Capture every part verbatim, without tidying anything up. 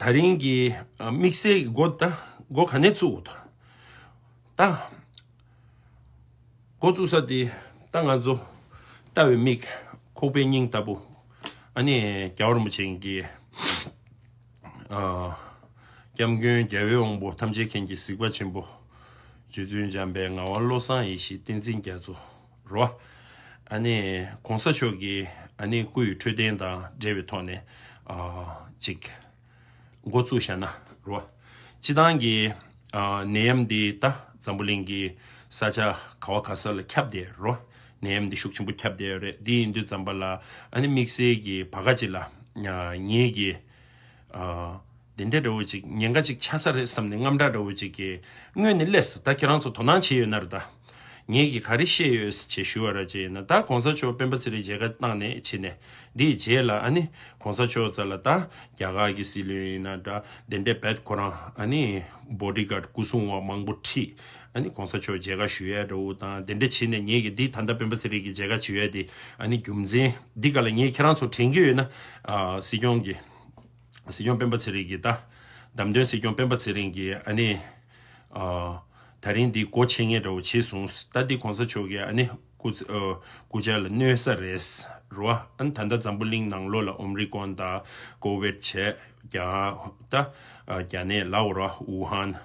ད་རིང་གི་ཨ་དམིགས་བསལ་གྱི་འགོ་ད་འགོ་ག་ནས་བཙུགས་འོ་ད། ད་འགོ་བཙུགས་ས་དེ་ད་ང་ཚོ་ལྟ་བའི་མིག་ཁོག་པའི་སྙིང་ལྟ་བུ། ཨ་ནི་རྒྱལ་བ་རིན་པོ་ཆེ་གི་ཨ་སྐྱབས་མགོན་རྒྱལ་བའི་དབང་པོ་ཐམས་ཅད་མཁྱེན་གྱི་གཟིགས་པ་ཆེན་པོ་རྗེ་བཙུན་འཇམ་དཔལ་ངག་དབང་བློ་བཟང་ཡེ་ཤེས་བསྟན་འཛིན་རྒྱ་མཚོ་རོ། ཨ་ནི་གོང་ས་མཆོག་གི་ཨ་ནི་སྐུ་ཡི་འཕྲོད་བསྟེན་དང་འབྲེལ་བའི་ཐོག་ནས་ཨ་ཅིག་འགོ་བཙུགས་བཞག་ན་རོ། སྤྱི་བཏང་གི་ཨ་ནད་ཡམས་འདི་ད་འཛམ་བུ་གླིང་གི་ས་ཆ་ག་བ་ག་ས་ལ་ཁྱབ་བསྡད་རོ། ནད་ཡམས་འདི་ཤུགས་ཆེན་པོ་ཁྱབ་བསྡད་ཡོད་རེད། འདི་ཡིན་དུས་ཙམ་པ་ལ་ཨ་ནི་དམིགས་བསལ་གྱི་བར་སྐབས་ཅིག་ལ་ཨ་ངེད་ཀྱི་ཨ་དེ་འདྲ་འདྲ་བོ་ཅིག་ཉེན་ཁ་ཅིག་ཆགས་ས་རེད་བསམ་ནས་དངངས་སྐྲག་འདྲ་བོ་ཅིག་གི་སྔོན་ནས་སླེབས་སོང་། ད་ཁྱེད་རང་ཚོ་དོ་སྣང་བྱས་ཡོད་ན་རེད་ད། ངེད་ཀྱིས་ག་རེ་བཤད་ཡོད་ཅེས་ཞུ་བ་ར་ཅེ་ཡིན་ན། ད་གོང་ས་མཆོག་སྤེན་པ་ཚེ་རིང་མཇལ་ཁ་བཏང་ནས་ཕྱིན་ནས་འདིའི་རྗེས་ལ་ཨ་ནི་གོང་ས་མཆོག་རྩ་ལ་ད་རྒྱ་གར་གྱི་སྲིད་བློན་ཡིན་ན་འདྲ་དེ་འདྲས་བེད་ཁོ་རང་ཨ་ནི་བོ་ཌི་གཱཌ་སྐུ་སྲུང་བ་མང་པོ་ཁྲིད་ཨ་ནི་གོང་ས་མཆོག་མཇལ་ཁ་ཞུ་ཡས་འདྲ་བོ་དང་དེ་འདྲས་བྱས་ནས་ངེད་ཀྱིས་འདི་ད་ལྟ་སྤེན་པ་ཚེ་རིང་གི་མཇལ་ཁ་ཞུ་ཡས་དེ་ཨ་ནི་རྒྱུ་མཚན་འདི་ག་ལ་ངས་ཁྱེད་རང་ཚོ་དྲན་གྱི་ཡོད་ན་ཨ་སྲིད་སྐྱོང་གི་སྲིད་སྐྱོང་སྤེན་པ་ཚེ་རིང་གིས་ད་བདམས་ཐོན་སྲིད་སྐྱོང་སྤེན་པ་ཚེ་རིང་གིས་ཨ་ནི་ཨ་ད་རིང་འདི་སྒོ་ཕྱེ་མཁན་འདྲ་བོ་བྱས་སོང་། ད་འདི་གོང་ས་མཆོག་གིས་ཨ་ནི་སྐུ་ཚེ་ཨ་སྐུ་ཕྱྭ་ལ་གནོད་ས་རེད་རོ། ཨ་ནི་ད་ལྟ་འཛམ་བུ་གླིང་ནང་ལོགས་ལ་ཨོམ་རི་ཀོན་དང་ཀོ་ཝིཌ་བྱས་རྒྱ་ད་ཨ་རྒྱ་ནད་ལབ་རོ་ཝུ་ཧན།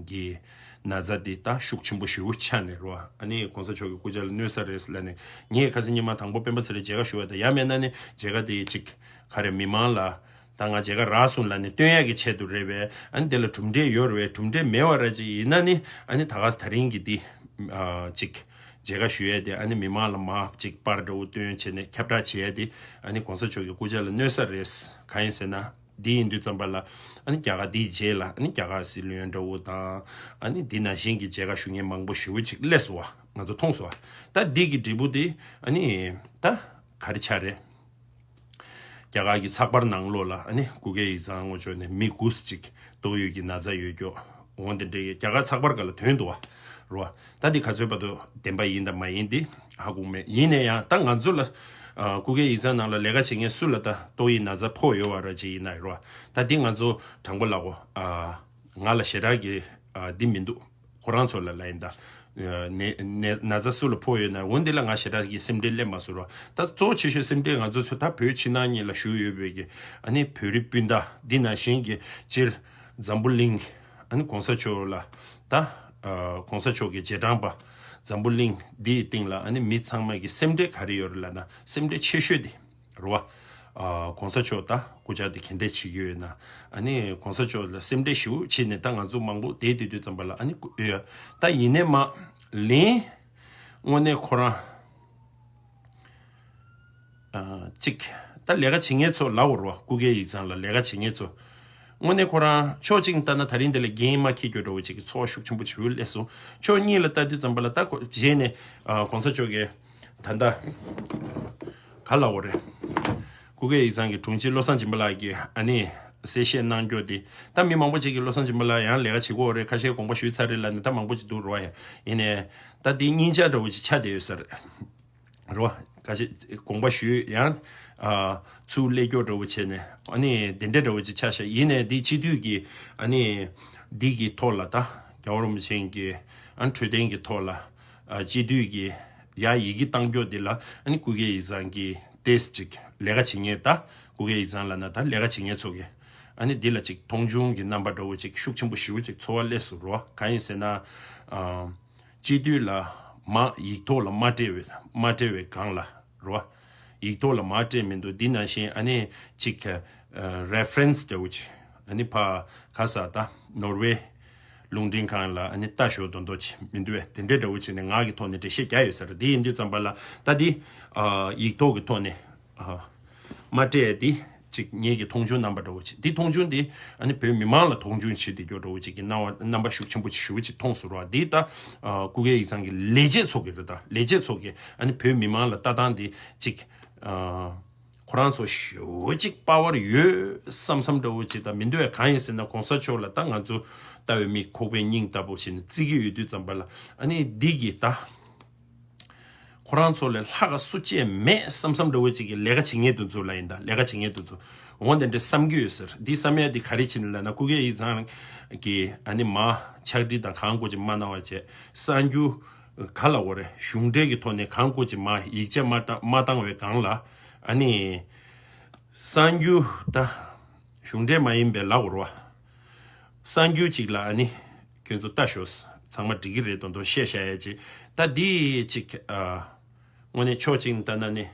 གི་ན་ཚ་འདི་ད་ཤུགས་ཆེན་པོ་ཞེ་པོ་ཆགས་ནས་རོ། ཨ་ནི་གོང་ས་མཆོག་གི་སྐུ་ཕྱྭ་ལ་གནོད་ས་རེད་ལབ་ནས་ངས་ཁ་སང་ཉི་མ་དང་པོ་སྤེན་པ་ཚེ་རིང་མཇལ་ཁ་ཞུ་བ་དང་ཡང་མིན་ན་ནི་མཇལ་ཁ་དེ་ཅིག་ག་རེ་མི་མང་ལ་ད་ང་མཇལ་ཁ་རག་སོང་ལབ་ནས་སྟོན་ཡག་གི་ཆེད་དུ་རེད་པས། ཨ་ནི་དེ་ལ་གྲུབ་འབྲས་ཡོད་རེད་པས། གྲུབ་འབྲས་མེད་པ་ར་ཅིག་ཡིན་ན་ནི་ཨ་ནི་ད་ག་ད་རིང་གི་འདི་ཨ་ཅིག་མཇལ་ཁ་ཞུ་ཡས་དེ་ཨ་ནི་མི་མང་ལ་མ་ཅིག་པར་འདྲ་བོ་སྟོན་བྱས་ནས་ཁྱབ་བསྒྲགས་བྱེད་ཡས་དེ་ཨ་ནི་གོང་ས་མཆོག་གི་སྐུ་ཕྱྭ་ལ་གནོད་ས་རེད། གང་ཡིན་ཟེར་ན། འདི་ཡིན་དུས་ཙམ་པ་ལ་ཨ་ནི་རྒྱ་གར་འདིའི་རྗེས་ལ་ཨ་ནི་རྒྱ་གར་སྲིད་བློན་འདྲ་བོ་དང་ཨ་ནི་འདི་ནང་བཞིན་གྱི་མཇལ་ཁ་ཞུ་མཁན་མང་པོ་ཞེ་པོ་ཅིག་སླེབས་སོང་བ་ང་ཚོ་མཐོང་སོང་བ། ད་འདི་གི་འབྲས་བུ་དེ་ཨ་ནི་ད་ག་རེ་ཆགས་རེད། རྒྱ་གར་གྱི་ཚགས་པར་ནང་ལོགས་ལ་ཨ་ནི་སྐུ་སྒེར་ཡིག་ཚང་ངོ་ཅོག་ནས་མི་དགུ་ཅིག་ཏོག་དབྱིབས་ཀྱི་ན་ཚ་ཡོད་ཀྱོག་འོང་དེ་འདྲའི་རྒྱ་གར་ཚགས་པར་སྒང་ལ་ཐོན་འདུག་བ། རོ། ད་འདི་ག་ཚོད་བར་དུ་བདེན་པ་ཡིན་དང་མ་ཡིན་འདི་ཧ་གོ་མེད། ཡིན་ན་ཡང་ད་ང་ཚོ་ལ་ཨ་སྐུ་སྒེར་ཡིག་ཚང་ནང་ལ་ལས་ཀ་བྱེད་མཁན་སུ་ལ་ད་ཏོག་དབྱིབས་ན་ཚ་ཕོག་ཡོད་བ་ར་ཅིག་ཡིན་ན་རོ། ད་འདི་ང་ཚོ་དྲང་པོ་ལབ་གོ་ཨ་ང་ལ་ཞེ་དྲག་གི་ཨ་འདི་མི་འདུག་ཁོ་རང་ཚོ་ལ་ལབ་ཡིན་ད། ཨ་ནད་ནད་ན་ཚ་སུ་ལ་ཕོག་ཡོད་ན་འོ་འདི་ལ་ང་ཞེ་དྲག་གི་སེམས་ཁྲལ་སླེབས་མ་སོང་རོ། ད་གཙོ་ཆེ་ཤོས་སེམས་ཁྲལ་ང་ཚོ་ཚོ་ད་བོད་ཕྱི་ནང་གཉིས་ལ་བཞུགས་ཡོད་པའི་གི་ཨ་ནི་བོད་རིགས་སྤུན་ཟླ་འདི་ནང་བཞིན་གྱི་སྤྱིར་འཛམ་བུ་གླིང་ཨ་ནི་གོང་ས་མཆོག་ལ་ད་ཨ་གོང་ས་མཆོག་གི་རྗེས་འབྲང་པ་འཛམ་བུ་གླིང་འདིའི་སྟེང་ལ་ཨ་ནི་མི་ཚང་མ་གི་སེམས་ཁྲལ་ག་རེ་ཡོད་རེད་ལབ་ན་སེམས་ཁྲལ་ཆེ་ཤོས་དེ་རེད་བ། ཨ་གོང་ས་མཆོག་ད་སྐུ་ཕྱྭ་དེ་ག་འདྲས་བྱེད་ཀྱི་ཡོད་ན་ཨ་ནི་གོང་ས་མཆོག་ལ་སེམས་ཁྲལ་ཞེ་པོ་བྱས་ནས་ད་ང་ཚོ་མང་པོ་བསྡད་དུས་དུས་ཙམ་པ་ལ་ཨ་ནི་སྐུ་ཨེ་ད་ཡིན་ནའི་མ་ལན་དངོས་གནས་ཁོ་རང་ཨ་གཅིག་ད་ལས་ཀ་བྱེད་མཁན་ཚོ་ལབ་དགོས་རེད་བ། སྐུ་སྒེར་ཡིག་ཚང་ལ་ལས་ཀ་བྱེད་མཁན་ཚོ་དངོས་གནས་ཁོ་རང་ཕྱོགས་གཅིག་ནས་ལྟ་ན་ད་རིང་འདི་ལ་འགན་མ་འཁྱེར་རྒྱུ་འདྲ་བོ་ཅིག་གི་ཚོར་བ་ཤུགས་ཆེན་པོ་ཅིག་སླེབས་སོང་། ཕྱོགས་གཉིས་ལ་ལྟ་དུས་ཙམ་པ་ལ་ད་ཁོ་རྗེས་ནས་ཨ་གོང་ས་མཆོག་གིས་ད་ལྟ་ག་ལབ་དགོས་རེད། སྐུ་སྒེར་ཡིག་ཚང་གི་དྲུང་ཆེ་བློ་བཟང་སྦྱིན་པ་ལགས་ཀྱིས་ཨ་ནི་གསལ་བཤད་གནང་རྒྱུ་དེ་ད་མི་མང་པོ་ཅིག་གིས་བློ་བཟང་སྦྱིན་པ་ལགས་ཡང་ལས་ཀ་བྱེད་ཀྱི་ཡོད་རེད། ཁ་ཤས་དགོངས་པ་ཞུས་ཚར་རེད་ལབ་ནས་ད་མང་པོ་ཅིག་འདུག་རོ། ཡ་ཡིན་ནའི་ད་དེ་སྙིང་རྗེ་འདྲ་བོ་ཅིག་ཆགས་བསྡད་ཡོད་ས་རེད། རེད་བ། ཁ་ཤས་དགོངས་པ་ཞུས་ཡང་ཨ་ཚུར་སླེབས་རྒྱུ་འདྲ་བོ་བྱས་ནས་ཨ་ནི་དེ་འདྲ་འདྲ་བོ་ཅིག་ཆགས་ཤག་ཡིན་ནའི་འདི་སྤྱི་འཐུས་ཀྱི་ཨ་ནི་འདི་གི་ཐོག་ལ་ད་རྒྱལ་བ་རིན་པོ་ཆེ་གི་ཨ་འཕྲོད་བསྟེན་གྱི་ཐོག་ལ་ཨ་སྤྱི་འཐུས་ཀྱི་ཡ་ཡི་གེ་བཏང་རྒྱུ་འདི་ལ་ཨ་ནི་སྐུ་སྒེར་ཡིག་ཚང་གི་ཏེས་ཅིག་ལས་ཀ་བྱེད་མཁན་ད་སྐུ་སྒེར་ཡིག་ཚང་ལབ་ན་ད་ལས་ཀ་བྱེད་མཁན་ཚོ་གི་ཨ་ནི་འདི་ལ་ཅིག་མཐོང་ཆུང་གི་རྣམ་པ་འདྲ་བོ་ཅིག་ཤུགས་ཆེན་པོ་ཞེ་པོ་ཅིག་ཚོར་བ་སླེབས་སོང་རོ། གང་ཡིན་ཟེར་ན་ཨ། སྤྱི་འཐུས་ལ་མ་ཡིག་ཐོག་ལ་མ་སྤྲད་པའི་མ་སྤྲད་པའི་སྒང་ལ་རོ། ཡིག་ཐོག་ལ་མ་སྤྲད་མི་འདུག་འདི་ནང་བཞིན་ཨ་ནི་ཅིག་ཨ་རེ་ཕ་རེན་སི་འདྲ་བོ་ཅིག་ཨ་ནི་ཕ་ག་ས་ད་ནོར་ཝེ་རླུང་འཕྲིན་ཁང་ལ་ཨ་ནི་ལྟ་ཞོག་མདོག་མདོག་ཅིག་མི་འདུག་བས། དེ་འདྲའི་འདྲ་བོ་ཅིག་ནས་ངག་གི་ཐོག་ནས་འགྲེལ་བཤད་རྒྱག་ཡོད་ས་རེད། འདི་ཡིན་དུས་ཙམ་པ་ལ་ད་འདི་ཨ་ཡིག་ཐོག་གི་ཐོག་ནས། ཨ། མ་སྤྲད་དེ་ཅིག་ངེད་ཀྱི་མཐོང་ཆུང་རྣམ་པ་འདྲ་བོ་ཅིག་འདི་མཐོང་ཆུང་འདི་ཨ་ནི་བོད་མི་མང་ལ་མཐོང་ཆུང་བྱེད་བསྡད་རྒྱུ་འདྲ་བོ་ཅིག་གི་སྣང་བ་རྣམ་པ་ཤུགས་ཆེན་པོ་ཞེ་པོ་ཅིག་མཐོང་སོང་ར། འདི་ད་ཨ་སྐུ་སྒེར་ཡིག་ཚང་གི་ལས་བྱེད་ཚོ་གི་རེད། ད་ལས་བྱེད་ཚོ་གི་ཨ་ནི་བོད་མི་མང་ལ་ལྟ་སྟངས་འདི་ཅིག་ཨ་ཁོ་རང་ཚོ་ཞེ་པོ་ཅིག་པ་ཝར་ཡོད་བསམ་བསམ་འདྲ་བོ་ཅིག་ད་མི་འདུག་བས། གང་ཡིན་ཟེར་ན་གོང་ས་མཆོག་ལ་ད་ང་ཚོ་ལྟ་བའི་མིག་ཁོག་པའི་སྙིང་ལྟ་བུ་བྱས་ནས་བརྩི་གི་ཡོད་དུས་ཙམ་པ་ལ་ཨ་ནི་འདི་གི་ད། ཁོ་རང་ཚོ་ལས་ལྷག་ག་སུ་གཅིག་མེད་བསམ་བསམ་འདྲ་བོ་ཅིག་གི་ལས་ཀ་བྱེད་མཁན་དེ་ཚོ་ལ་ཡིན་ད། ལས་ཀ་བྱེད་མཁན་དེ་ཚོ་ འོ་དེ་འདྲ་བསམ་གྱི་ཡོད་ཟེར། འདི་བསམ་ཡ་འདི་ག་རེ་བྱས་ནས་ལབ་ན། སྐུ་སྒེར་ཡིག་ཚང་གིས་ཨ་ནི་མ་ཕྱག་བྲིས་དང་གང་དགོས་ཅིག་མ་གནང་བ་བྱས། གསར་འགྱུར་ག་ལབ་དགོས་རེད། གཞུང་འབྲེལ་གྱི་ཐོག་ནས་གང་དགོས་ཅིག་མ་ཡིག་ཆ་མ་བཏང་མ་བཏང་བའི་སྒང་ལ། ཨ་ནི་གསར་འགྱུར་ད་གཞུང་འབྲེལ་མ་ཡིན་པའི་ལབ་དགོས་རེད་བ། གསར་འགྱུར་ཅིག་ལ་ཨ་ནི་ཁྱོད་ཚོ་ལྟ་ཤོག། ཚང་མ་འགྲིག་གི་རེད་མདོག་མདོག་བཤད་བཞག་ཡ་ཅིག། ད་འདི་ཅིག་ཨ། དངོས་གནས་ཕྱོགས་གཅིག་ནས་ལྟ་ན་ནི།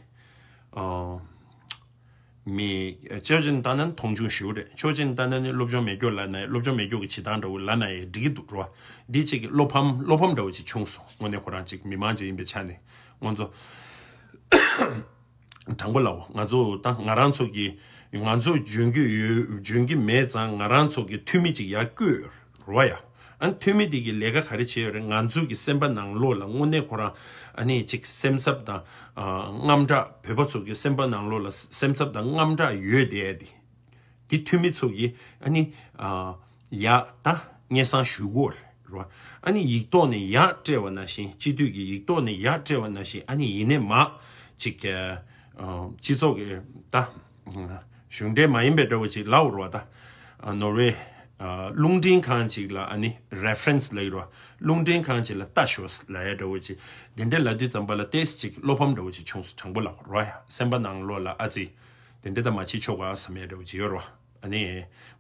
ཨ། མི། ཕྱོགས་གཅིག་ནས་ལྟ་ན་ནི་མཐོང་ཆུང་ཞེ་པོ་རེད། ཕྱོགས་གཅིག་ནས་ལྟ་ན་ནི་སློབ་སྦྱོང་མེད་སྐྱོ་ལབ་ན། སློབ་སྦྱོང་མེད་སྐྱོ་གི་བྱེད་སྟངས་འདྲ་བོ་ལབ་ན་ཡང་འགྲིག་གི་འདུག་རོ། འདི་ཅིག་བློ་ཕམ་བློ་ཕམ་འདྲ་བོ་ཅིག་བྱུང་སོང་། དངོས་གནས་ཁོ་རང་ཅིག་མི་མང་ཅིག་ཡིན་པའི་ཆ་ནས། ང་ཚོ་དྲང་པོ་ལབ། ང་ཚོ་ད་ང་རང་ཚོ་གི། ང་ཚོ་འཇོན་གྱི་ཡོད། འཇོན་གྱི་མེད་ཙང་ང་རང་ཚོ་གི་འཐུས་མི་ཅིག་ཡར་བསྐོས་རོ་ཡ། ཨ་ནི་འཐུས་མི་དེ་གི་ལས་ཀ་ག་རེ་བྱས་ཡོད་རེད། ང་ཚོ་གི་སེམས་པ་ནང་ལོགས་ལ་དངོས་གནས་ཁོ་རང་ཨ་ནི་ཅིག་སེམས་འཚབ་དང་། ཨ། དངངས་སྐྲག། བོད་པ་ཚོ་གི་སེམས་པ་ནང་ལོགས་ལ་སེམས་འཚབ་དང་དངངས་སྐྲག་ཡོད་དེ་དེ། དེ་འཐུས་མི་ཚོ་གིས་ཨ་ནི། ཨ། ཡར་ད་སྙན་སེང་ཞུ་དགོས་རེད་བ། ཨ་ནི་ཡིག་ཐོག་ནས་ཡར་སྤྲད་པ་ནང་བཞིན། སྤྱི་འཐུས་ཀྱི་ཡིག་ཐོག་ནས་ཡར་སྤྲད་པ་ནང་བཞིན། ཨ་ནི་ཡིན་ནའི་མ་ཅིག་ཨ། སྤྱི་ཚོགས་ཀྱི་ད་གཞུང་འབྲེལ་མ་ཡིན་པའི་འདྲ་བོ་ཅིག་ལབ་དགོས་རེད་བ། ད་ནོར་ཝེ། ཨ། རླུང་འཕྲིན་ཁང་ཅིག་ལ་ཨ་ནི་རེ་ཕ་རེན་སི་ལབ་ཀྱི་རེད་བ། རླུང་འཕྲིན་ཁང་ཅིག་ལ་ལྟ་ཤོག་ལབ་ཡ་འདྲ་བོ་ཅིག། དེ་འདྲ་ལབ་དུས་ཙམ་པ་ལ་ཏོག་ཙམ་ཅིག་བློ་ཕམ་འདྲ་བོ་ཅིག་བྱུང་སོང་། དྲང་པོ་ལབ་དགོས་རེད་བ། སེམས་པ་ནང་ལོགས་ལ་ཨ་ཙི། དེ་འདྲ་ད་མ་བྱེད་ཆོག་ག་བསམ་ཡ་འདྲ་བོ་ཅིག་ཡོད་རེད་བ། ཨ་ནི་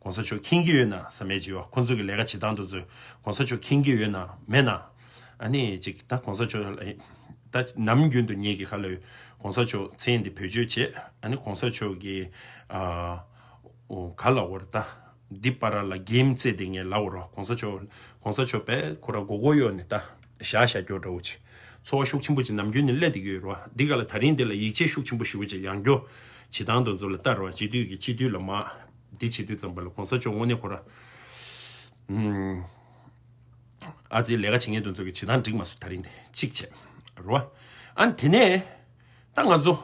གོང་ས་མཆོག་མཁྱེན་གྱི་ཡོད་ན་བསམ་ཡ་ཅིག་ཡོད་བ། ཁོང་ཚོ་གི་ལས་ཀ་བྱེད་སྟངས་དེ་ཚོ་གོང་ས་མཆོག་མཁྱེན་གྱི་ཡོད་ན་མེད་ན། ཨ་ནི་ཅིག་ད་གོང་ས་མཆོག་ལ་ད་ནམ་རྒྱུན་དུ་ངེད་ཀྱི་ཁ་ལ་ཡོད། གོང་ས་མཆོག་མཚན་འདི་བེད་སྤྱོད་བྱེད། ཨ་ནི་གོང་ས་མཆོག་གི། ཨ། ཨོ། ག་ལབ་དགོས་རེད་ད། འདི་བར་ལ་གེམ་རྩེད་དེ་ངས་ལབ་དགོས་རེད། གོང་ས་མཆོག་གོང་ས་མཆོག་དཔེ་ཁོ་རང་མགོ་སྐོར་གཡོགས་ནས་ད་བཞག་བཞག་རྒྱུ་འདྲ་བོ་ཅིག། ཚོར་བ་ཤུགས་ཆེན་པོ་ཅིག་ནམ་རྒྱུན་ནས་སླེབས་བསྡད་ཀྱི་ཡོད་རེད་བ། འདི་ག་ལ་ད་རིང་འདི་ལ་ཡིད་ཆེས་ཤུགས་ཆེན་པོ་ཞེ་པོ་ཅིག་ཡང་བསྐྱར་བྱེད་སྟངས་དེ་ཚོ་ལ་ལྟ་རེད་བ། སྤྱི་འཐུས་ཀྱི་སྤྱི་འཐུས་ལ་མ་འདི་བྱེད་དུས་ཙམ་པ་ལ་གོང་ས་མཆོག་དངོས་གནས་ཁོ་རང་། ཨུམ། ཨ་ཙི་ལས་ཀ་བྱེད་མཁན་དེ་ཚོ་གི་བྱེད་སྟངས་འགྲིག་མ་སོང་། ད་རིང་འདི་གཅིག་བྱས་རེད་བ། ཨ་ནི་དེ་ནས་ད་ང་ཚོ་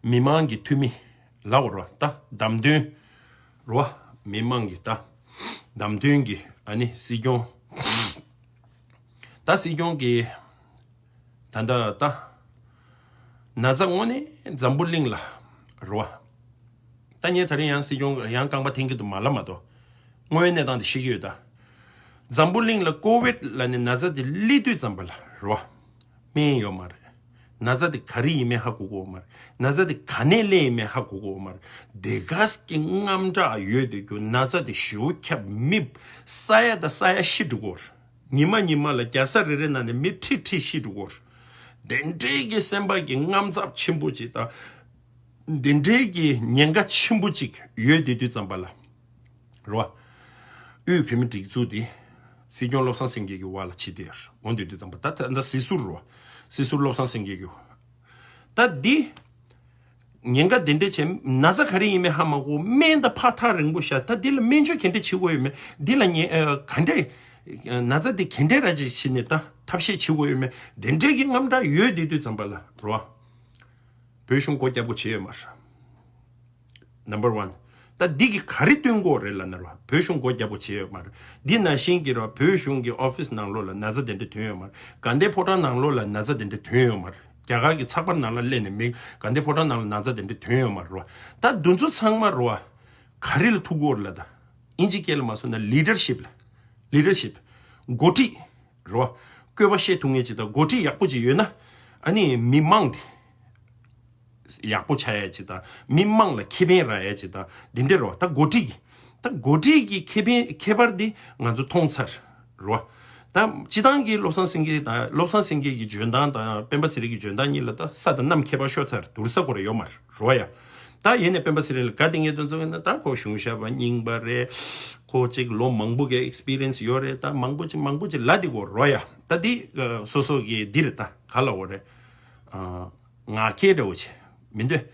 མི་མང་གི་འཐུས་མི་ལབ་དགོས་རེད་བ། ད་བདམས་ཐོན་རེད་བ། མི་མང་གི་ད་བདམས་ཐོན་གྱི་ཨ་ནི་སྲིད་སྐྱོང་། ད་སྲིད་སྐྱོང་གི་ད་ད་ད་ན་ཚ་དངོས་གནས་འཛམ་བུ་གླིང་ལ་རེད་བ། ད་ངས་ད་རིང་ཡང་སྲིད་སྐྱོང་ཡང་རྐང་པ་འཐེན་གྱི་འདུག་མ་ལབ་མ་གཏོགས། དངོས་ཡོད་གནས་སྟངས་དེ་ཤེས་ཀྱི་ཡོད་ད། འཛམ་བུ་གླིང་ལ་ཀོ་ཝིད་ལབ་ནས་ན་ཚ་དེ་སླེབས་དུས་ཙམ་པ་ལ་རེད་བ། སྨན་ཡོད་མ་རེད། ན་ཚ་དེ་ག་རེ་ཡིན་མིན་ཧ་གོ་གི་ཡོད་མ་རེད། ན་ཚ་དེ་ག་ནས་སླེབས་ཡིན་མིན་ཧ་གོ་གི་ཡོད་མ་རེད། དེ་ག་ཙམ་གྱི་དངངས་སྐྲག་ཡོད་དེ་རྒྱུ། ན་ཚ་དེ་ཞེ་པོ་ཁྱབ། མི་ས་ཡ་དང་ས་ཡ་ཤི་འགྲོ་གི་ཡོད་རེད། ཉི་མ་ཉི་མ་ལ་རྒྱལ་ས་རེ་རེ་ནང་ནས་མི་ཁྲི་ཁྲི་ཤི་འགྲོ་གི་ཡོད་རེད། དེ་འདྲའི་གི་སེམས་པ་གི་དངངས་འཚབ་ཆེན་པོ་ཅིག་དང་། དེ་འདྲའི་གི་ཉེན་ཁ་ཆེན་པོ་ཅིག་ཡོད་དེ་དུས་ཙམ་པ་ལ། རེད་བ། དབུས་བོད་མིའི་སྒྲིག་འཛུགས་དེ་སྲིད་སྐྱོང་བློ་བཟང་སེང་གེ་གི་འོག་ལ་ཕྱིན་བསྡད་ཡོད་རེད། འོ་དེ་དུས་ཙམ་པ་ད་ད་ད་སྲིད་ཟུར་རེད་བ། སྲིད་ཟུར་བློ་བཟང་སེང་གེ་གི་འོག་ད་འདི་ཉེན་ཁ་དེ་འདྲ་བྱས། ན་ཚ་ག་རེ་ཡིན་མིན་ཧ་མ་གོ། སྨན་ད་ཕར་ཐག་རིང་པོ་བཞག། ད་འདི་ལ་སྨན་བཅོས་ག་འདྲ་བྱེད་དགོས་ཡོད་མེད། འདི་ལ་ཉེ་ཨ་ག་འདྲ་ན་ཚ་འདི་ག་འདྲ་ར་ཅིག་བྱས་ནས་ད་ཐབས་ཤེས་བྱེད་དགོས་ཡོད་མེད། དེ་འདྲའི་གི་དངངས་སྐྲག་ཡོད་དེ་དུས་ཙམ་པ་ལ་རེད་བ། བོད་གཞུང་སྒོ་རྒྱག་དགོས་བྱས་ཡོད་མ་རེད། Number one། ད་འདི་གི་ག་རེ་སྟོན་དགོས་རེད་ལབ་ན་རེད་བ། བོད་གཞུང་སྒོ་རྒྱག་དགོས་བྱས་ཡོད་མ་རེད། འདི་ནང་བཞིན་གྱི་རེད་བ། བོད་གཞུང་གི་ཨོ་ཕིས་ནང་ལོགས་ལ་ན་ཚ་དེ་འདྲ་ཐོན་ཡོད་མ་རེད། དགའ་ལྡན་ཕོ་བྲང་ནང་ལོགས་ལ་ན་ཚ་དེ་འདྲ་ཐོན་ཡོད་མ་རེད། རྒྱ་གར་གྱི་ཚགས་པར་ནང་ལ་སླེབས་ནས་མི་དགའ་ལྡན་ཕོ་བྲང་ནང་ལ་ན་ཚ་དེ་འདྲ་ཐོན་ཡོད་མ་རེད་བ། ད་འདི་ཚོ་ཚང་མ་རེད་བ། ག་རེ་ལ་ཐུག་གི་ཡོད་རེད་ལབ་ད། ཨིན་ཇི་སྐད་ལ་མ་སོང་ན་ལི་ཌར་ཤིབ་ལ། ལི་ཌར་ཤིབ། འགོ་ཁྲིད་རེད་བ། བཀོད་པ་བཤད་ཐུབ་མཁན་ཅིག་དང་འགོ་ཁྲིད་ཡག་པོ་ཅིག་ཡོད་ན། ཨ་ནི་མི་མང་དེ་ཡག་པོ་ཆགས་ཡ་ཅིག་དང་། མི་མང་ལ་ཁེ་ཕན་རག་ཡ་ཅིག་དང་། འདི་འདྲ་རེད་བ། ད་འགོ་ཁྲིད་ཀྱི་ད་འགོ་ཁྲིད་ཀྱི་ཁེ་ཕན་ཁྱད་པར་འདི་ང་ཚོ་མཐོང་ཚར་རེད་བ། ད་སྤྱིར་བཏང་གི་བློ་བཟང་སེང་གེ་དང་། བློ་བཟང་སེང་གེ་གི་འཇོན་ཐང་དང་སྤེན་པ་ཚེ་རིང་གི་འཇོན་ཐང་གཉིས་ལ་ད་ས་དང་གནམ་ཁྱད་པར་ཤོར་ཚར། བསྡུར་ས་ཁོ་རང་ཡོད་མ་རེད་བ་ཡ། ད་ཡིན་ནའི་སྤེན་པ་ཚེ་རིང་ལ་དགའ་བདེ་ངེས་དོན་ཚོགས་ཡིན་ན། ད་ཁོ་གཞུང་ཞབས་པ་རྙིང་པ་རེད། ཁོ་གཅིག་ལོ་མང་པོ་གི་ཨེག་སི་པི་རི་ཡན་སི་ཡོད་རེད། ད་མང་པོ་ཅིག་མང་པོ་ཅིག་ལབ་བསྡད་ཀྱི་ཡོད་རེད་བ་ཡ། ད་འདི་ཨ་སོ་སོ་གི་འདི་རེད། ད་ག་ལབ་དགོས་རེད། ཨ་ངག་འཁྱལ་འདྲ་བོ་བྱས་མི་འདོད།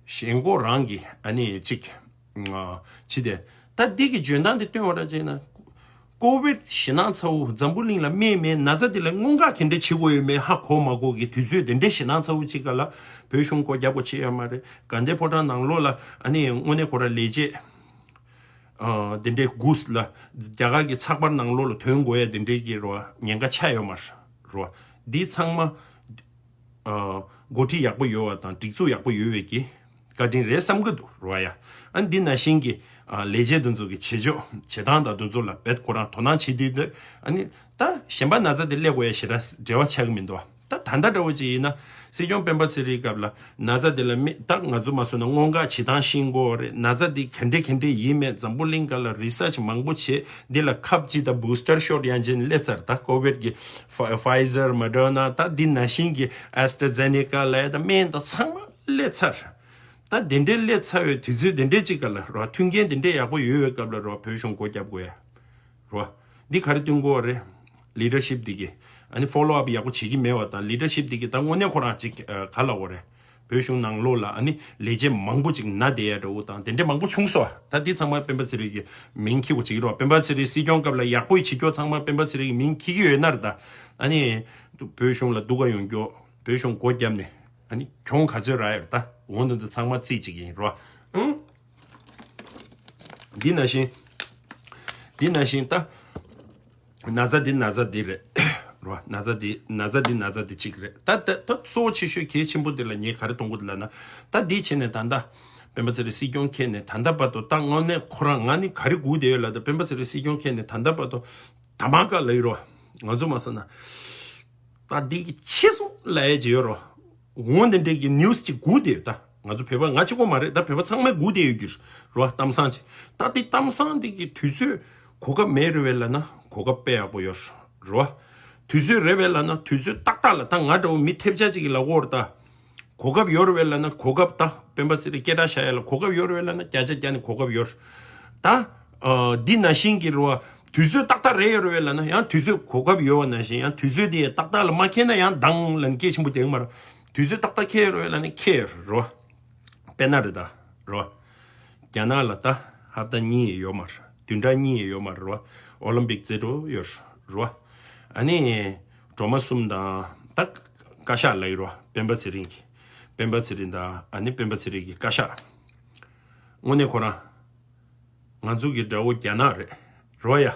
ཞེན་ཁོག་རང་གི་ཨ་ནི་གཅིག་ཨ་བྱས་ཏེ། ད་འདི་གི་འཇོན་ཐང་འདི་སྟོན་པ་ར་བྱས་ན། ཀོ་ཝིད་ཞེད་སྣང་ཚ་བོ་འཛམ་བུ་གླིང་ལ་སྨན་མེད། ན་ཚ་འདི་ལ་སྔོན་འགོག་ག་འདྲ་བྱེད་དགོས་ཡོད་མེད་ཧ་གོ་མ་གོ་གི་དུས་ཚོད་དེ་འདྲའི་ཞེད་སྣང་ཚ་བོ་གཅིག་ག་ལ་བོད་གཞུང་སྒོ་རྒྱག་དགོས་བྱས་ཡོད་མ་རེད། དགའ་ལྡན་ཕོ་བྲང་ནང་ལོགས་ལ་ཨ་ནི་དངོས་གནས་ཁོ་ར་ལས་བྱེད་ཨ་དེ་འདྲའི་དགོས་ལ། རྒྱ་གར་གྱི་ཚགས་པར་ནང་ལོགས་ལ་ཐོན་དགོས་ཡ་དེ་འདྲའི་གི་རེད་བ། ཉེན་ཁ་ཆགས་ཡོད་མ་རེད་བ། འདི་ཚང་མ་ཨ་འགོ་ཁྲིད་ཡག་པོ་ཡོད་པ་དང་སྒྲིག་འཛུགས་ཡག་པོ་ཡོད་པའི་གི་ བཀའ་དྲིན་རེད་བསམ་གི་འདུག་རོ་ཡ། ཨ་ནི་འདི་ནང་བཞིན་གྱི་ཨ་ལས་བྱེད་དེ་ཚོ་གི་བྱེད་ཕྱོགས་བྱེད་སྟངས་དང་དེ་ཚོ་ལ་རྦད་ཁོ་རང་དོ་སྣང་བྱེད་དུས་དེ་ཨ་ནི་ད་གཞན་པ་ན་ཚ་དེ་སླེབས་དགོས་ཡ་ཞེ་དྲག་འབྲེལ་བ་ཆགས་ཀྱི་མི་འདུག་ད་ད་ལྟ་འདྲ་བོ་ཅིག་ཡིན་ན་སྲིད་སྐྱོང་སྤེན་པ་ཚེ་རིང་སྐབས་ལ་ན་ཚ་དེ་ལ་མི་ད་ང་ཚོ་མ་སོང་ན་སྔོན་འགོག་བྱེད་སྟངས་ཤེས་དགོས་རེད། ན་ཚ་དེ་ག་འདྲས་ག་འདྲས་ཡིན་མེད་འཛམ་བུ་གླིང་སྒང་ལ་རི་སར་ཆི་མང་པོ་བྱས་འདི་ལ་ཁབ་ཅིག་དང་བུ་སི་ཊར་ཤོཊ་ཡང་ཅིག་སླེབས་ཚར། ད་ཀོ་བིཌ་གི་ཕ་ཕའི་ཛར་མོ་ཌར་ན་ད་འདི་ནང་བཞིན་གྱི་ཨེ་སི་ཊ་ཛེ་ནེ་ཀ་ལབ་ཡ་ད་སྨན་དང་ཚང་མ་སླེབས་ཚར། ད་དེ་འདྲའི་སླེབས་ཚར་བའི་དུས་ཚོད་དེ་འདྲའི་ཅིག་སྒང་ལ་རོ་མཐུན་རྐྱེན་དེ་འདྲའི་ཡག་པོ་ཡོད་པའི་སྐབས་ལ་རོ་བོད་གཞུང་སྒོ་བརྒྱབ་དགོས་ཡ། རོ། འདི་ག་རེ་སྟོན་དགོས་རེད། ལི་ཌར་ཤིབ་འདི་གི་ཨ་ནི་ཕོ་ལོ་ཨབ་ཡག་པོ་བྱེད་ཀྱི་མེད་པ་དང་ལི་ཌར་ཤིབ་འདི་གི་ད་དངོས་གནས་ཁོ་རང་ཅིག་ཨ་ག་ལབ་དགོས་རེད། བོད་གཞུང་ནང་ལོགས་ལ་ཨ་ནི་ལས་བྱེད་མང་པོ་ཅིག་ན་བསྡད་ཡ་འདྲ་བོ་དང་དེ་འདྲའི་མང་པོ་བྱུང་སོང་། ད་འདི་ཚང་མ་སྤེན་པ་ཚེ་རིང་གི་མིང་འཁྱེར་དགོས་བྱེད་ཀྱི་རེད་བ། སྤེན་པ་ཚེ་རིང་སྲིད་སྐྱོང་སྐབས་ལ་ཡག་པོ་ཡི་བྱེད་ཀྱོག་ཚང་མ་སྤེན་པ་ཚེ་རིང་གི་མིང་འཁྱེར་གྱི་ཡོད་ན་རེད་ད། ཨ་ནི་བོད་གཞུང་ལ་སྡུག་ག་ཡོང་ཀྱོག་བོད་གཞུང་སྒོ་བརྒྱབ་ནས་ཨ་ནི་གྱོང་ག་ཚོད་རག་ཡོད་རེད་ད། འོ་འདི་ཚོ་ཚང་མ་རྩིས་ཅིག་ཡིན་རོ། ཨང་། འདི་ནང་བཞིན། འདི་ནང་བཞིན་ད། ན་ཚ་འདི་ན་ཚ་འདི་རེད། རོ། ན་ཚ་འདི་ན་ཚ་འདི་ན་ཚ་འདི་གཅིག་རེད། ད་ད་ད་གཙོ་བོ་ཆེ་ཤོས་གལ་ཆེན་པོ་འདི་ལ་ངས་ག་རེ་གཏོང་གི་འདུག་ལབ་ན། ད་འདི་བྱས་ནས་ད་ལྟ་སྤེན་པ་ཚེ་རིང་སྲིད་སྐྱོང་འཁྱེར་ནས་ད་ལྟ་བར་དུ་ད་དངོས་གནས་ཁོ་རང་ང་ནི་ག་རེ་སྒུག་བསྡད་ཡོད་ལབ་ད་སྤེན་པ་ཚེ་རིང་སྲིད་སྐྱོང་འཁྱེར་ནས་ད་ལྟ་བར་དུ་ད་མ་ག་ལ་ཡོད་རོ། ང་ཚོ་མ་ཟ་ན། ད་འདི་གི་ཆེ་སོང་ལབ་ཡས་ཅིག་ཡོད་རོ། འོ་འདི་འདྲའི་གི་ནིའུ་སི་ཅིག་སྒུག་བསྡད་ཡོད་ད། ང་ཚོ་བོད་པ་ང་གཅིག་པོ་མ་རེད་ད། བོད་པ་ཚང་མས་སྒུག་བསྡད་ཡོད་རྒྱུ་རེད་བ། གཏམ་བཟང་ཅིག་ད་འདི་གཏམ་བཟང་འདི་གི་དུས་ཚོད་གོ་སྐབས་མེད་རེད་བས་ལབ་ན་གོ་སྐབས་དཔེ་ཡག་པོ་ཡོད་རེད་བ། དུས་ཚོད་རེད་བས་ལབ་ན་དུས་ཚོད་ཏག་ཏག་ལ་ད་ང་འདྲ་བོ་མི་ཐེབས་ཆག་ཅིག་གི་ལབ་ཀྱི་ཡོད་རེད་ད། གོ་སྐབས་ཡོད་རེད་བས་ལབ་ན་གོ་སྐབས་ད་སྤེན་པ་ཚེ་རིང་སྐད་གྲགས་བཞག་ཡ་ལ་གོ་སྐབས་ཡོད་རེད་བས་ལབ་ན་བརྒྱ་ཆ་བརྒྱ་ནས་གོ་སྐབས་ཡོད་རེད་ད། ཨ་འདི་ནང་བཞིན་གྱི་རེད་བ། དུས་ཚོད་ཏག་ཏག་རེད་ཡོད་རེད་བས་ལབ་ན་ཡང་དུས་ཚོད་གོ་སྐབས་ཡོད་བ་ནང་བཞིན་ཡང་དུས་ཚོད་དེ་ཏག་ཏག་ལ་མ་འཁེལ་ན་ཡང་དང་ལབ་ནས་སྐད་ཆེན་པོ་རྒྱག་གི་མ་རེད། དུས་ཚོད་ཏག་ཏག་འཁེལ་ཡོད་རེད་བས་ལབ་ན་འཁེལ་ཡོད་རེད་བ། དཔེར་ན་རེད་ད། རེད་བ། རྒྱ་ནག་ལ་ད་ཧབ་ཏ་གཉིས་ཡོད་མ་རེད། བདུན་ཕྲག་གཉིས་ཡོད་མ་རེད་བ། ཨོ་ལིམ་པིག་རྩེད་འགྲོ་ཡོད་རེད་བ། ཨ་ནི་སྒྲོལ་མ་གསུམ་དང་ད་བཀའ་ཤག་ལབ་ཡོད་རེད་བ། སྤེན་པ་ཚེ་རིང་གི། སྤེན་པ་ཚེ་རིང་དང་ཨ་ནི་སྤེན་པ་ཚེ་རིང་གི་བཀའ་ཤག་དངོས་གནས་ཁོ་རང་། ང་ཚོ་གི་དགྲ་བོ་རྒྱ་ནག་རེད། རོ་ཡ།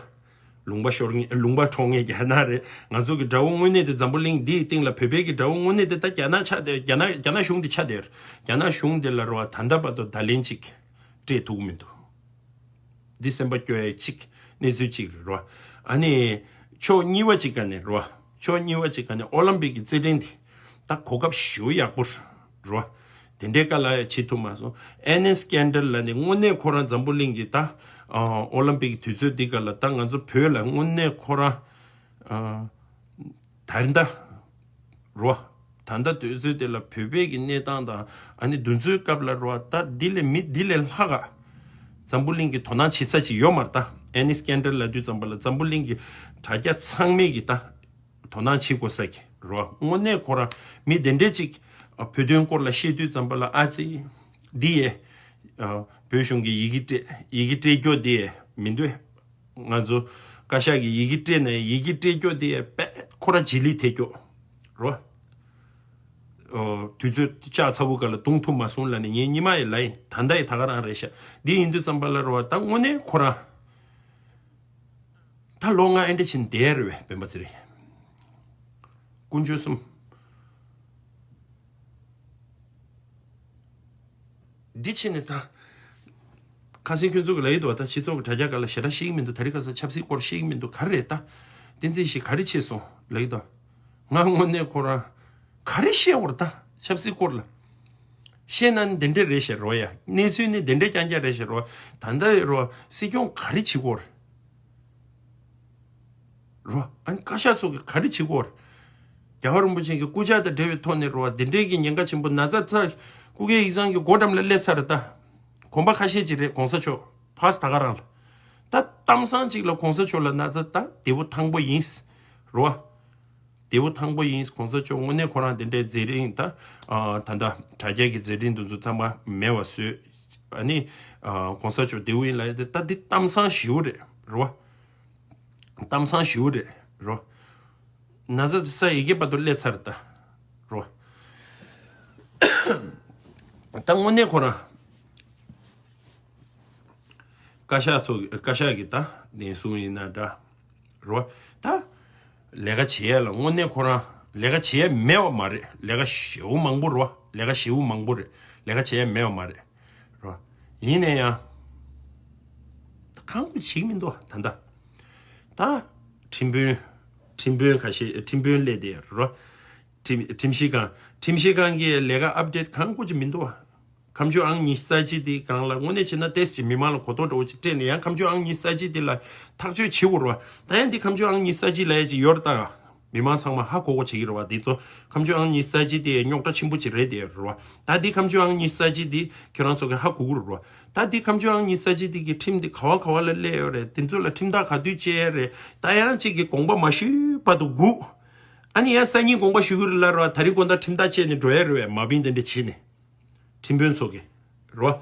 ལུང་པ་ཤོར་ངེས་ལུང་པ་འཕྲོག་ངེས་རྒྱ་ནག་རེད། ང་ཚོ་གི་དགྲ་བོ་དངོས་གནས་དེ་འཛམ་བུ་གླིང་འདིའི་སྟེང་ལ་བོད་པའི་གི་དགྲ་བོ་དངོས་གནས་དེ་ད་རྒྱ་ནག་ཆགས་བསྡད་རྒྱ་ནག་རྒྱ་ནག་གཞུང་དེ་ཆགས་བསྡད་རྒྱ་ནག་གཞུང་དེ་ལ་རོ་ད་ལྟ་བར་དུ་བརྡ་ལན་གཅིག་སྤྲད་ཐུབ་ཀྱི་མི་འདུག་འདི་སེམས་པ་སྐྱོ་ཡ་གཅིག་གནས་ཚུལ་གཅིག་རེད་རོ། ཨ་ནི། ཕྱོགས་གཉིས་པ་གཅིག་ག་ནས་རོ། ཕྱོགས་གཉིས་པ་གཅིག་ག་ནས་ཨོ་ལིམ་པིག་གི་རྩེད་འགྲན་དེ། ད་གོ་སྐབས་ཞེ་པོ་ཡག་པོ་རེད་རོ། དེ་འདྲའི་སྐབས་ལ་ཡང་བྱེད་ཐུབ་མ་སོང་། ཨེ་ནེ་སི་ཀན་ཌལ་ལབ་ནས་དངོས་གནས་ཁོ་རང་འཛམ་བུ་གླིང་གི་ད་ཨོ་ལིམ་པིག་དུས་ཚོད་འདི་སྐབས་ལ་ད་ང་ཚོ་བོད་ལ་དངོས་གནས་ཁོ་རང་ད་རིང་ད་རོ། ད་ལྟ་དུས་ཚོད་དེ་ལ་བོད་པའི་གི་གནས་སྟངས་དང་ཨ་ནི་འདུ་འཛོམས་སྐབས་ལ་རོ་ད་འདི་ལས་མི་འདི་ལས་ལྷག་ག་འཛམ་བུ་གླིང་གི་དོ་སྣང་བྱེད་ས་ཅིག་ཡོད་མ་རེད་ད། ཨེ་ནེ་སི་ཀན་ཌལ་ལབ་དུས་ཙམ་པ་ལ་འཛམ་བུ་གླིང་གི་དྲ་རྒྱ་ཚང་མས་གི་ད། དོ་སྣང་བྱེད་དགོས་ས་གི་རོ། དངོས་གནས་ཁོ་རང་མི་དེ་འདྲས་ཅིག་བོད་དོན་སྐོར་ལ་བཤད་དུས་ཙམ་པ་ལ་ཨ་ཙི། འདི་ཡས། བོད་གཞུང་གི་ཡི་གེ་སྤྲད་ཡི་གེ་སྤྲད་རྒྱུ་འདི་ཡས་མི་འདུག་ང་ཚོ་བཀའ་ཤག་གི་ཡི་གེ་སྤྲད་ནས་ཡི་གེ་སྤྲད་རྒྱུ་འདི་ཡས་པས་ཁོ་རང་རྗེས་ལུས་ཐེབས་རྒྱུ་རོ། དུས་ཚོད་ལྕགས་ཚ་བོ་ག་ལ་བརྡུང་ཐུབ་མ་སོང་ལབ་ནས་ངས་ཉི་མ་ཡི་ལ་ཡིན་ད་ལྟ་ཡི་ད་ག་རང་རེད་ཤག་འདི་ཡིན་དུས་ཙམ་པ་ལ་རོ་ད་དངོས་གནས་ཁོ་རང་། ད་ལོ་ལྔ་ཨེ་འདྲ་ཕྱིན་བསྡད་རེད་བས་སྤེན་པ་ཚེ་རིང་། དཀོན་མཆོག་གསུམ། འདི་ཕྱིན་ནས་ད། ཁ་སང་ཁྱོད་ཚོ་གི་ལབ་ཡི་འདུག་ད་སྤྱི་ཚོགས་ཀྱི་དྲ་རྒྱ་སྒང་ལ་ཞེ་དྲག་ཤེས་ཀྱི་མི་འདུག་ད་རེས་ཁ་སང་ཆབ་སྲིད་སྐོར་ཤེས་ཀྱི་མི་འདུག་ག་རེ་རེད་ད། བསྟན་འཛིན་ཞིག་ག་རེ་བྱས་སོང་ལབ་ཡི་འདུག་ང་དངོས་གནས་ཁོ་རང་། ག་རེ་བཤད་དགོས་རེད་ད་ཆབ་སྲིད་སྐོར་ལ། བཤད་ན་ནི་འདི་འདྲ་རེད་ཤག་རོ་ཡ། གནས་ཚུལ་ནི་འདི་འདྲ་རྐྱང་རྐྱང་རེད་ཤག་རོ། ད་ལྟ་རོ་སྲིད་སྐྱོང་ག་རེ་བྱེད་དགོས་རེད། རོ། ཨ་ནི་བཀའ་ཤག་ཚོ་གི་ག་རེ་བྱེད་དགོས་རེད། རྒྱལ་བ་རིན་པོ་ཆེ་གི་སྐུ་ཕྱྭ་དང་འབྲེལ་བའི་ཐོག་ནས་རོ་འདི་འདྲའི་གི་ཉེན་ཁ་ཆེན་པོ་ན་ཚ་ཚ་སྐུ་སྒེར་ཡིག་ཚང་གི་སྒོ་འགྲམ་ལ་སླེབས་ཚར་རེད་ད། གོམ་པ་ཁ་ཤས་ཅིག་རེད་གོང་ས་མཆོག་ཕར་ད་ག་རང་ལ། ད་གཏམ་བཟང་ཅིག་ལ་གོང་ས་མཆོག་ལ་ན་ཚ་ད་དེ་བོ་ཐང་པོ་ཡིན། རོ། དེ་བོ་ཐང་པོ་ཡིན་གོང་ས་མཆོག་དངོས་གནས་ཁོ་རང་དེ་འདྲའི་མཛད་རིང་ད། ད་ལྟ་དྲ་རྒྱ་གི་མཛད་རིང་དེ་ཚོ་ཚང་མ་མེད་པ་བཟོས། ཨ་ནི། གོང་ས་མཆོག་དེ་བོ་ཡིན་ལ་ཡ་དེ་ད་འདི་གཏམ་བཟང་ཞེ་པོ་རེད་རོ། གཏམ་བཟང་ཞེ་པོ་རེད་རོ། ན་ཚ་ས་ཡི་གེ་བར་དུ་སླེབས་ཚར་ད། རོ། ད་དངོས་གནས་ཁོ་རང་། བཀའ་ཤག་ཚོ་བཀའ་ཤག་གི་ད་བདེན་སྲུང་ཡིན་ན་འདྲ། རོ། ད། ལས་ཀ་བྱེད་ཡ་ལ་དངོས་གནས་ཁོ་རང་ལས་ཀ་བྱེད་ཡ་མེད་པ་མ་རེད། ལས་ཀ་ཞེ་པོ་མང་པོ་རོ། ལས་ཀ་ཞེ་པོ་མང་པོ་རེད། ལས་ཀ་བྱེད་ཡ་མེད་པ་མ་རེད། རོ། ཡིན་ན་ཡང་། གང་གོ་ཞིག་མི་འདུག་ད་ལྟ། ད། ཁྲིམས་དཔོན། ཁྲིམས་དཔོན་ཁ་ཤས་ཁྲིམས་དཔོན་སླེབས་དེ་རོ། ཁྲིམས་ཁྲིམས་ཞིབ་ཁང་། ཁྲིམས་ཞིབ་ཁང་གི་ལས་ཀ་ཨབ་ཌེཊ་གང་གོ་ཅིག་མི་འདུག་ཁ་མཆུ་ཨང་ཉི་ཤུ་རྩ་གཅིག་དེ་སྒང་ལ་དངོས་གནས་བྱས་ན་ཏེས་ཅིག་མི་མང་ལ་གོ་རྟོགས་འདྲ་བོ་ཅིག་སྤྲད་ནས་ཡང་ཁ་མཆུ་ཨང་ཉི་ཤུ་རྩ་གཅིག་དེ་ལ་ཐག་གཅོད་བྱེད་དགོས་རེད་བ། ད་ཡང་དེ་ཁ་མཆུ་ཨང་ཉི་ཤུ་རྩ་གཅིག་ལབ་ཡ་ཅིག་ཡོད་རེད་ད། མི་མང་ཚང་མ་ཧ་གོ་གོ་བྱེད་ཀྱི་རེད་བ། དེ་ཚོ་ཁ་མཆུ་ཨང་ཉི་ཤུ་རྩ་གཅིག་དེ་རྙོག་དྲ་ཆེན་པོ་ཅིག་རེད་དེ་རེད་བ། ད་དེ་ཁ་མཆུ་ཨང་ཉི་ཤུ་རྩ་གཅིག་དེ་ཁྱོད་རང་ཚོ་གི་ཧ་གོ་གི་རེད་བ། ད་དེ་ཁ་མཆུ་ཨང་ཉི་ཤུ་རྩ་གཅིག་དེ་གི་ཁྲིམས་དེ་ག་བ་ག་བ་ལ་སླེབས་ཡོད་རེད། དེ་ཚོ་ལ་ཁྲིམས་ཐག་ག་དུས་བཅད་ཡ་རེད། ད་ཡང་གཅིག་གི་དགོངས་པ་མ་ཞུས་བར་དུ་སྒུག་ཨ་ནི་ཡང་སང་ཉིན་དགོངས་པ་ཞུ་གི་རེད་ལབ་རེད་བ། ད་རིང་དགོང་དག་ཁྲིམས་ཐག་བཅད་ནས་འགྲོ་ཡ་རེད་བས། མ་བིན་དེ་འདྲ་བྱས་ནས། ཁྲིམས་དཔོན་ཚོ་གི། རོ།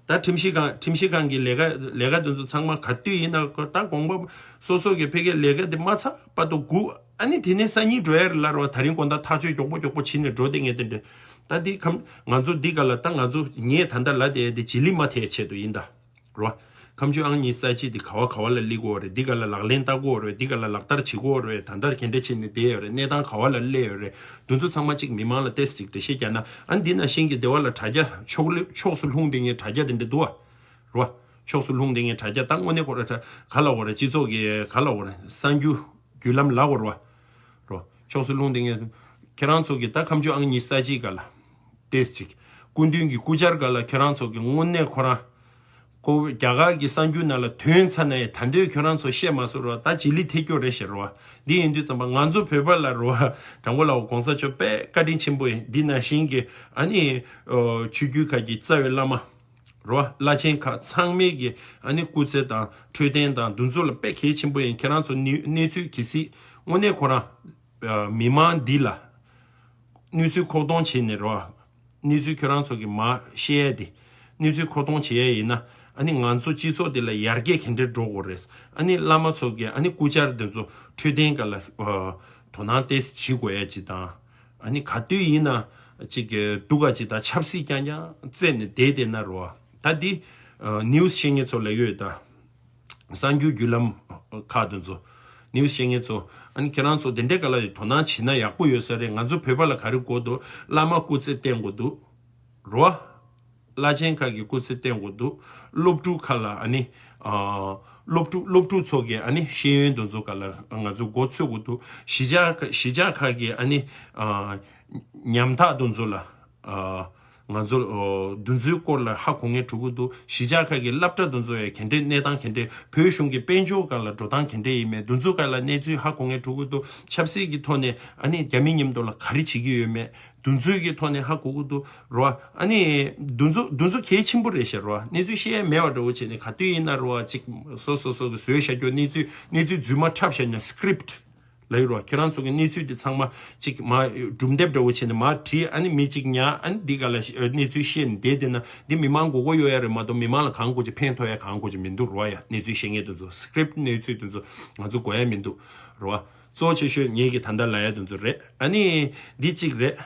ད་ཁྲིམས་ཞིབ་ཁང་ཁྲིམས་ཞིབ་ཁང་གི་ལས་ཀ་ལས་ཀ་དེ་ཚོ་ཚང་མ་ག་དུས་ཡིན་ན་ད་དགོངས་པ་སོ་སོ་གི་ཕ་གིའི་ལས་ཀ་དེ་མ་ཚར་བར་དུ་སྒུག་ཨ་ནི་དེ་ནས་སང་ཉིན་འགྲོ་ཡ་རེད་ལབ་རོ། ད་རིང་དགོང་དག་ཐག་གཅོད་མགྱོགས་པོ་མགྱོགས་པོ་བྱེད་ནས་འགྲོ་དེ་ངས་དེ་འདྲ། ད་འདི་ཁམ་ང་ཚོ་འདི་ག་ལ་ད་ང་ཚོ་ངས་ད་ལྟ་ལབ་དེ་དེ་བྱི་ལི་མ་ཐེག་ཆེད་དུ་ཡིན་ད། རོ། ཁ་མཆུ་ཨང་ཉི་ཤུ་རྩ་གཅིག་དེ་ག་བ་ག་བ་ལ་སླེབས་ཀྱི་ཡོད་རེད། འདི་ག་ལ་ལག་ལེན་བསྟར་གྱི་ཡོད་རེད། འདི་ག་ལ་ལག་བསྟར་བྱེད་ཀྱི་ཡོད་རེད། ད་ལྟ་ག་འདྲ་བྱས་ནས་བསྡད་ཡོད་རེད། གནས་སྟངས་ག་བ་ལ་སླེབས་ཡོད་རེད། འདི་ཚོ་ཚང་མ་གཅིག་མི་མང་ལ་ཏོག་ཙམ་ཅིག་འགྲེལ་བཤད་རྒྱག་ན། ཨ་འདི་ནང་བཞིན་གྱི་སྡེ་བ་ལ་དྲ་རྒྱ་ཕྱོགས་ལ་ཕྱོགས་སུ་ལྷུང་བསྡད་མཁན་དྲ་རྒྱ་དེ་འདྲ་འདུག་བ། རོ། ཕྱོགས་སུ་ལྷུང་བསྡད་མཁན་དྲ་རྒྱ་ད་དངོས་གནས་ཁོ་ར་ག་ལ་འོ་རེད། སྤྱི་ཚོགས་ཀྱི་ག་ལ་འོ་རེད། གསར་འགྱུར་བརྒྱུད་ལམ་ལ་འོ་རེད་བ། རོ། ཕྱོགས་སུ་ལྷུང་བསྡད་མཁན་ཁྱེད་རང་ཚོ་གི་ད་ཁ་མཆུ་ཨང་ཉི་ཤུ་རྩ་གཅིག་ག་ལ། ཏོག་ཙམ་ཅིག་སྐུ་མདུན་གྱི་སྐུ་བཅར་སྒང་ལ་ཁྱོད་རང་ཚོ་གི་དངོས་གནས་ཁོ་རང་། ཁོ་རྒྱ་གར་གྱི་གསར་འགྱུར་ནང་ལ་ཐོན་ཚར་ནའི་ད་འདོད་ཁྱོད་རང་ཚོ་བཤད་མ་སོང་རོགས། ད་བྱི་ལི་ཐེག་སྐྱོ་རེད་ཟེར་རོགས། འདི་ཡིན་དུས་ཙམ་པ་ང་ཚོ་བོད་པ་ལ་རོགས། དྲང་པོ་ལབ་གོང་ས་མཆོག་དཔེ་བཀའ་དྲིན་ཆེན་པོ་ཡིན། འདི་ནང་བཞིན་གྱི་ཨ་ནི་ཆོས་བརྒྱུད་ཁག་གི་རྩ་བའི་བླ་མ་རོགས། བླ་ཆེན་ཁག་ཚང་མའི་གི་ཨ་ནི་སྐུ་ཚེ་དང་འཕྲོད་བསྟེན་དང་འདུ་འཛོམས་ལ་དཔེ་གལ་ཆེན་པོ་ཡིན། ཁྱེད་རང་ཚོ་གནས་གནས་ཚུལ་གལ་སྲིད་དངོས་གནས་ཁོ་རང་། མི་མང་འདི་ལ་གནས་ཚུལ་ཁོག་སྟོང་བྱས་ནས་རོ། གནས་ཚུལ་ཁྱོད་རང་ཚོ་གི་མ་བཤད་ཡ་དེ། གནས་ཚུལ་ཁོག་སྟོང་བྱེད་ཡ་ཡིན་ན། ཨ་ནི་ང་ཚོ་སྤྱི་ཚོགས་འདི་ལ་ཡར་རྒྱས་ག་འདྲས་འགྲོ་དགོས་རེད། ཨ་ནི་བླ་མ་ཚོ་གི་ཨ་ནི་སྐུ་བཅར་འདི་ཚོ་འཕྲོད་བསྟེན་སྒང་ལ་དོ་སྣང་ཏོག་ཙམ་བྱེད་དགོས་ཡ་ཅིག་དང་། ཨ་ནི་ག་དུས་ཡིན་ན་ཅིག་གི་སྡུག་ག་ཅིག་དང་ཆབ་སྲིད་རྐྱང་རྐྱང་རྩད་ནས་བསྡད་བསྡད་ན་རོ། ད་འདི་ནིའུ་སི་བཤད་མཁན་ཚོ་ལ་ཡོད་ད། གསར་འགྱུར་བརྒྱུད་ལམ་ཁག་དེ་ཚོ། ནིའུ་སི་བཤད་མཁན་ཚོ། ཨ་ནི་ཁྱེད་རང་ཚོ་དེ་འདྲའི་སྒང་ལ་དོ་སྣང་བྱེད་ན་ཡག་པོ་ཡོད་ས་རེད། ང་ཚོ་བོད་པ་ལ་ག་རེ་དགོས་འདུག་བླ་མ་སྐུ་ཚེ་བརྟན་དགོས་འདུག་རོ། བླ་ཆེན་ཁག་གི་སྐུ་ཚེ་བརྟན་དགོས་འདུག་སློབ་ཕྲུག་ཁག་ལ་ཨ་ནི། ཨ། སློབ་ཕྲུག་སློབ་ཕྲུག་ཚོ་གི་ཨ་ནི་ཤེས་ཡོན་དེ་ཚོ་སྒང་ལ་ང་ཚོ་འགོ་ཚུགས་དགོས་འདུག་གཞིས་ཆགས་ཁག་གཞིས་ཆགས་ཁག་གི་ཨ་ནི། ཨ། ཉམ་ཐག་དེ་ཚོ་ལ། ཨ། ང་ཚོ་འདི་ཚོའི་སྐོར་ལ་ཧ་གོ་མཁན་འགྲོ་གི་འདུག་གཞིས་ཆགས་ཁག་གི་སློབ་གྲྭ་དེ་ཚོ་ཡང་ག་འདྲའི་གནས་སྟངས་ག་འདྲའི། བོད་གཞུང་གི་དཔལ་འབྱོར་སྒང་ལ་འགྲོ་སྟངས་ག་འདྲ་ཡིན་མིན་འདི་ཚོའི་སྒང་ལ་གནས་ཚུལ་ཧ་གོ་མཁན་འགྲོ་གི་འདུག་ཆབ་སྲིད་ཀྱི་ཐོག་ནས་ཨ་ནི་རྒྱ་མི་མཉམ་དུ་ལ་ག་རེ་བྱེད་ཀྱི་ཡོད་མེད་འདི་ཚོའི་གི་ཐོག་ནས་ཧ་གོ་གི་འདུག་རོ། ཨ་ནི་འདི་ཚོ་འདི་ཚོ་གལ་ཆེན་པོ་རེད་ཤག་རོ། གནས་ཚུལ་བཤད་ཡ་མེད་པ་འདྲ་བོ་བྱས་ནས་ག་དུས་ཡིན་ན་རོ་ཅིག་སོ་སོ་སོ་གི་བཟོས་བཞག་རྒྱུ་གནས་ཚུལ་གནས་ཚུལ་རྫུན་མ་འཁྲབ་བཞག་ན་སི་ཀི་རིབ་ཊི། ལབ་ཡོད་རོ། ཁྱེད་རང་ཚོ་གི་གནས་ཚུལ་འདི་ཚང་མ་ཅིག་མ་སྒྲུང་དེབ་འདྲ་བོ་བྱས་ནས་མ་བྲིས། ཨ་ནི་མི་གཅིག་ཉར། ཨ་ནི་འདི་ག་ལ་ཤ་གནས་ཚུལ་བཤད་ནས་བསྡད་བསྡད་ན་འདི་མི་མང་མགོ་སྐོར་གཡོག་ཡ་རེད་མ་གཏོགས་མི་མང་ལ་གང་དགོས་ཀྱི་ཕན་ཐོགས་ཡ་གང་དགོས་ཀྱི་མི་འདུག་རོ། ཡ་གནས་ཚུལ་བཤད་མཁན་དེ་ཚོ་སི་ཀི་རིབ་ཊི་གནས་ཚུལ་དེ་ཚོ་ང་ཚོ་དགོས་ཡ་མི་འདུག་རོ། གཙོ་ཆེ་ཤོས་ངེད་ཀྱི་ད་ལྟ་ལབ་ཡ་དེ་ཚོ་རེད། ཨ་ནི་འདི་གཅིག་རེད།